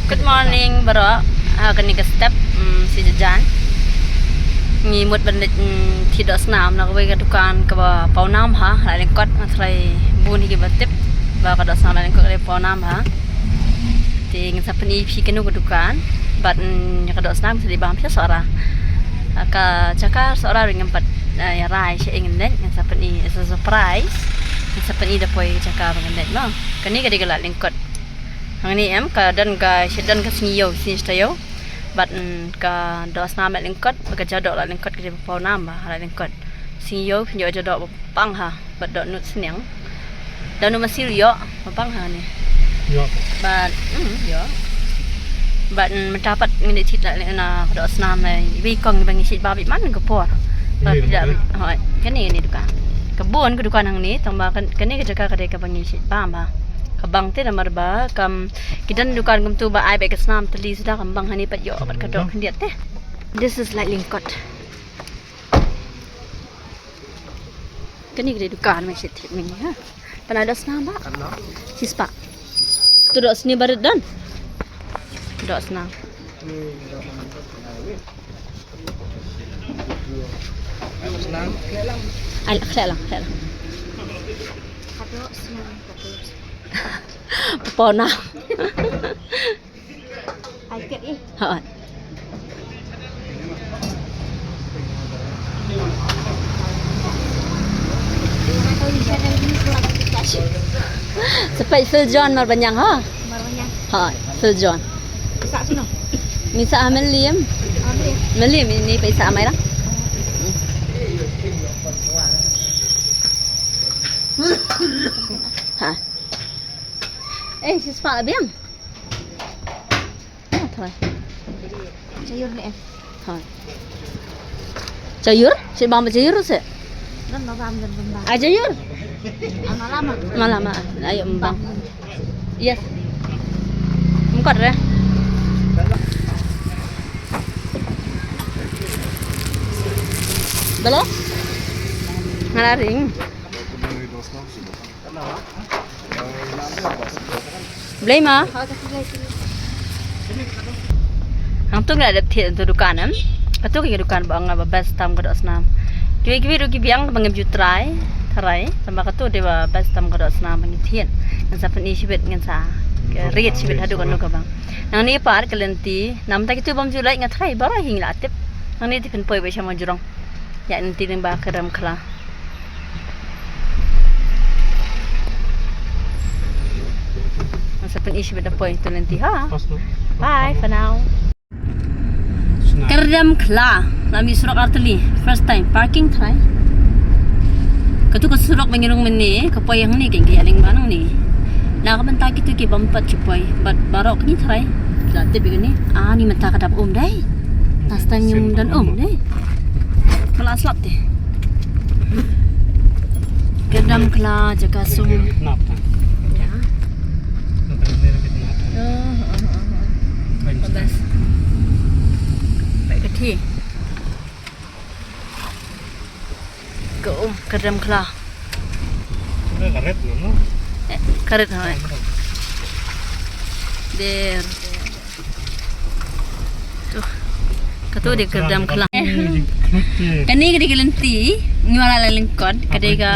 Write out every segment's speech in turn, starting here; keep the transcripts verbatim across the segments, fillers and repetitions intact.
Good morning baroh. Ha kane ka step, mm, shi jajan. Ngi mut ban leit, mm, thied doh snam na kawei ka dukan kaba pawnam ha, ha la lyngkot, nga tharai bun hi kiba tip ba ka doh snam la lyngkot ka dei pawnam ha. Te ngin sa pyni phi kano ka dukan bad, mm, ïa ka doh snam sa dei bam phi Sohra. Ha ka jaka Sohra ruh ngim pat, eh, ïa rai sha ei ngin leit, ngin sa pyni, it's a surprise. Ngin sa pyni da poi ka jaka ba ngin leit mo. Kane ka dei ka la lyngkot. Hangne em ka don ka, shet don ka sngi ïew, sngi shet ïew. Bad, mm, ka doh snam la lyngkot, bad ka jadoh la lyngkot, ka dei ba pawnam ba la lyngkot. Sngi ïew phin ïoh jadoh ba pang ha, bad dohnud sniang. Dohnud masi ruh ïoh ba pang ha ne. Ïoh. Bad, mm, ïoh. Bad, mm, mynta pat ngin ïa thied la na ka doh snam na iwei i kong ba ngi shait bam beit man ka por. Bad, kane, kane dukan. Ka bun ka dukan hangne, tang ba kan-, kane ka jaka ka dei kaba ngi shait bam ha. Ka bang te namar ba kam, ki don dukan kumtu ba ai beit ka snam tylli suda, kam bang hangne pat ïoh pat ka doh khyndiat te. This is like lyngkot. Kane ka dei dukan ba ngi shait thied mynne ha. Pynai doh snam ba? Shispah. Tu doh sni barit don. Doh snam. Ai, khleh lang, khleh lang. Pawnam. Ai, kit ih. Ha. Sa peit Phil John Marbaniang ha. Marbaniang. Ha, Phil John. Isa sino? Isa Melim. Melim. Melim ini pa isa amai ra. Ha. Eh, shispah biang. Ah, try. Jayur ni eh. Try. Jayur? Si bang jayur si? Dan ba bang dan bang. Ah, jayur. Lama-lama. Lama-lama. Ayo bang. Yes. Mukot re. Belo? Ngalaring. Blei ma. Hangtu ngi la dep thied hangtu dukan em. Katu ka dukan ba nga ba best tam ka doh snam. Kiwei kiwei ruh ki biang ba ngim ju try. Tharai. Tang ba katu dei ba best tam ka doh snam ba ngi thied. Ngan sa pyni shibit ngan sa ried shibit haduh kano ka bang. Nangne pat ka lynti. Namta kitu bym ju lait nga tharai baroh hi ngi la tip. Nangne te pynpoi ba sha ma jrong. Ïa lynti lyngba ka Kyrdan Khla. Ngan sa pyni shibit da poi tu lynti ha. Bye for now. Kyrdan Khla. La mih surok artylli. First time. Parking tharai. Katu ka surok ba ngi rung mynne, ka poi hangne, ka ïaling ba nangne. Na ka bynta kitu ki bym pat shu poi. Bad baroh kine tharai. La tip ïa kane. Ah, ni mynta ka dap um dei. Last time ngim don um dei. Ka la slap te. Kyrdan Khla jaka sum. Ïa. Oh, oh, oh, oh. Bagas. Baik kati. Ka um Kyrdan Khla. Ka rit no. Eh, ka rit no. Der. Tu. Katu dei Kyrdan Khla. Kane ka dei ka lynti, ngi wan la lyngkot, ka dei ka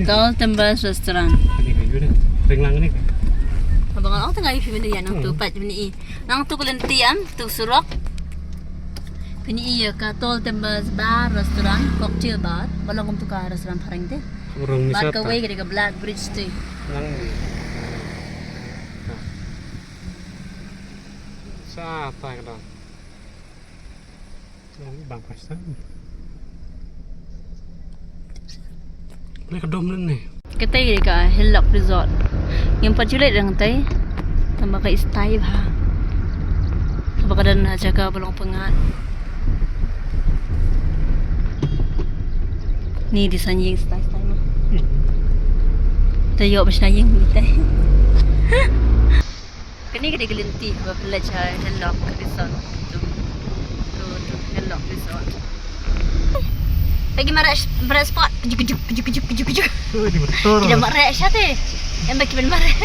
Tall Timbers Restaurant. Kane ka yu dei. Ring lang kane ka. Abang ong tang ai phi mynta ïa nangtu pat mynne i. Nangtu ka lynti em, tu surok. Phin ïohi ïa ka Tall Timbers Bar Restaurant, cocktail bar, ba long kum tu ka restaurant phareng te. Bad kawei ka dei ka Black Bridge te. Sa tai ka dang. Long bang ka sa. Ni ka dom lane. Katei ka Hillock Resort. Ngim pat ju leit rang tei. Tang ba ka i stai bha. Kaba ka don ha jaka ba long pyngngad. Ni dei san ïing stai stai ma. Hmm. Te ïoh ba shna ïing ni tei. Kane ka dei ka lynti ba pynleit sha Hillock Resort. Tu, tu, tu, Hillock Resort. Lagi mareh, mareh spot. Kujuk, kujuk, kujuk, kujuk, kujuk, kujuk. Oh, di motor. Kita mareh sha te. Em ba ki ban mareh.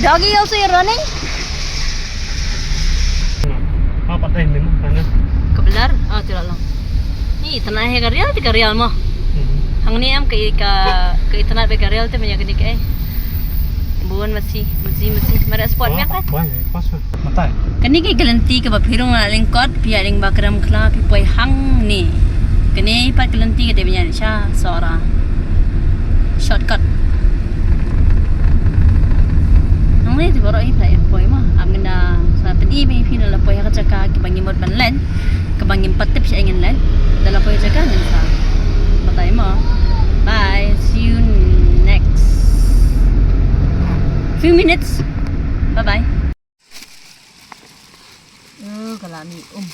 Doggy also you're running? Apa teh ni mah sana? Kebelar? Ah, tidak lang. Ni, tanah hai ka rial, tiga rial mah. Hmm. Hang ni am ka, ka, ka tanah be ka rial te manya kani ka, eh. Bun masi, masi, masi. Mara spot mya ka? Wah, pas, pas. Matai. Kani ka lynti kaba phi rung la lyngkot, phi ïa lyngba Kramkhla, phi poi hangne. Kane pat ka lynti ka dei ban ïa sha Sohra. Shortcut. Hangne te baroh hi phi ïa poi mo. Am ngin da sa pyni ba phi na la poi ha ka jaka kiba ngim mut ban leit. Kaba ngim pat tip sha ngin leit. Da la poi jaka ngin sa batai mo. Bye. See you next few minutes. Bye bye. Oh, ka la mih um.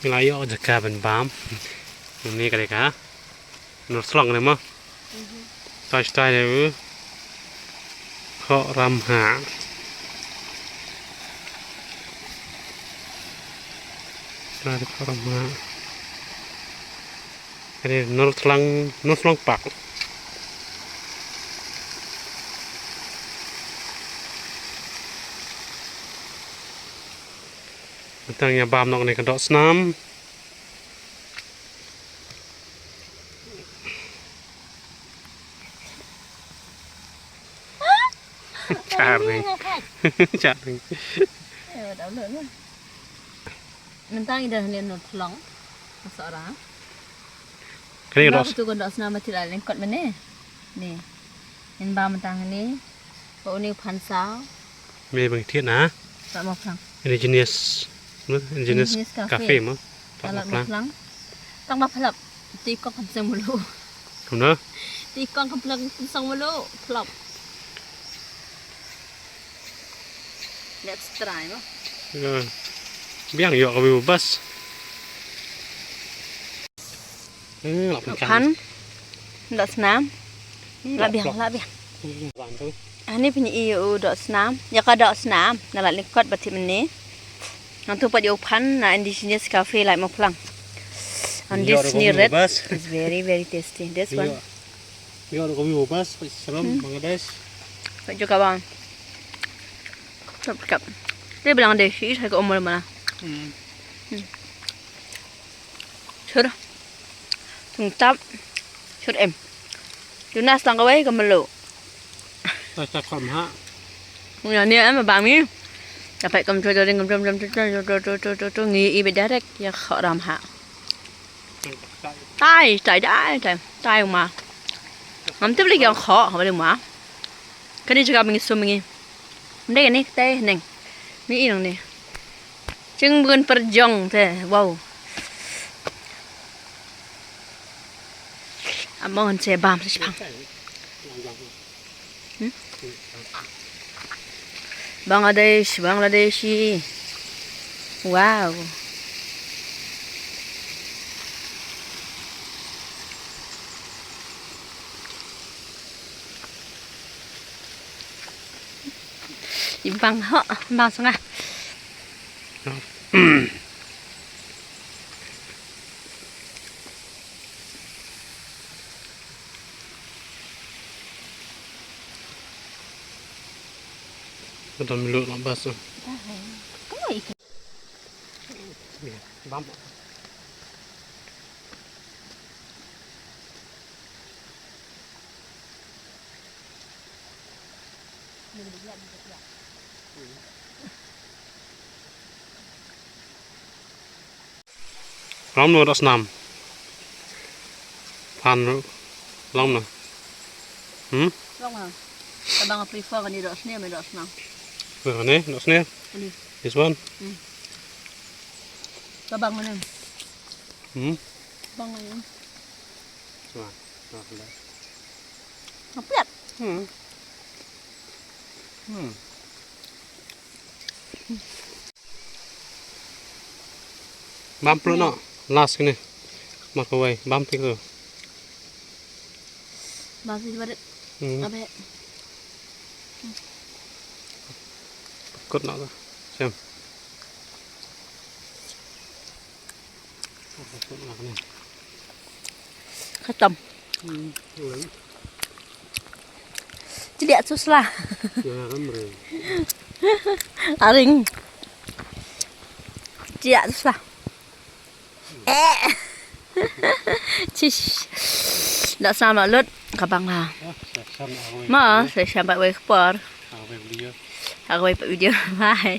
Ngi la ïoh jaka ban bam. Ni ka dei ka North Long ne mo. Stai stai ne u. Khoh Ramhah. Stai Khoh Ramhah. Kane North Long, North Long Park. Tang ïa bam noh kane ka dohsnam. Charing. Charing. Mynta ngi don hangne North Long. Ka Sohra. Kane ka doh. Ba tu ka dohsnam ba ti la lyngkot mynne. Ni. Ngin bam mynta hangne. Ba une u phan saw. Me bang thied na. Lait Mawphlang. Indigenous. Indigenous Cafe. Cafe mo. Lait Mawphlang. Tang ba phlap. Ti kong kan sang mulu. Kumno? Ti kong kan plang kan sang mulu. Phlap. Let's try mo. Biang ïoh ka view bas. Hmm, la phan. Dohsnam. La biang, la biang. Ani pyn i u dohsnam. Ïa ka dohsnam. Na la lyngkot ba thied mynne. Ngan tu pat ïa u phan na Indigenous Cafe Lait Mawphlang. And this ni red is very, very tasty. This one. Ïoh ka view bas, pat srem Bangladesh. Pat ju ka bang. Top kap. Te Bangladesh i sai ka umur mana. Hmm. Sure. Tungtap. Sure em. Tunas tang kawai ka melu. Ta ta kham ha. Nya ni em bang ni. Dapat kam tu ding kam tu kam tu tu tu tu tu tu ngi i be direct ïa Khoh Ramhah. Tai tai tai tai tai ma. Ngam tip lagi ïa Khoh ha ba ma. Kane jaka ba ngi sum ngi. Ym dei kane, te neng. Ngi i nang ne. Jingbun pyrjong te. Wow. Amon che bam se chipang. Hmm? Bangladesh, Bangladeshi. Wow. Bang ho, bang sanga. Ka don mluh la bas. Bam. Ram no dohsnam. Pan lam no. Hmm? Long ha. Ka bang prefer kane dohsnam, me dohsnam. Kane dohsnam. Kane. This one. Hmm. Ka bang kane. Hmm. Bang kane. Wah, wah, wah. Ngapet. Hmm. Hmm. Bam plo no, last kene. Mak kawai, bam tik tu. Bam tik barit. Hmm. Abe. Kut no tu. Siam. Kut no kene. Khatam. Hmm. Tidak susah. Aring. Tidak susah. Eh. Cish. Dak sama lut kabang ha. Ma, saya sampai wei kepor. Aku wei video. Bye.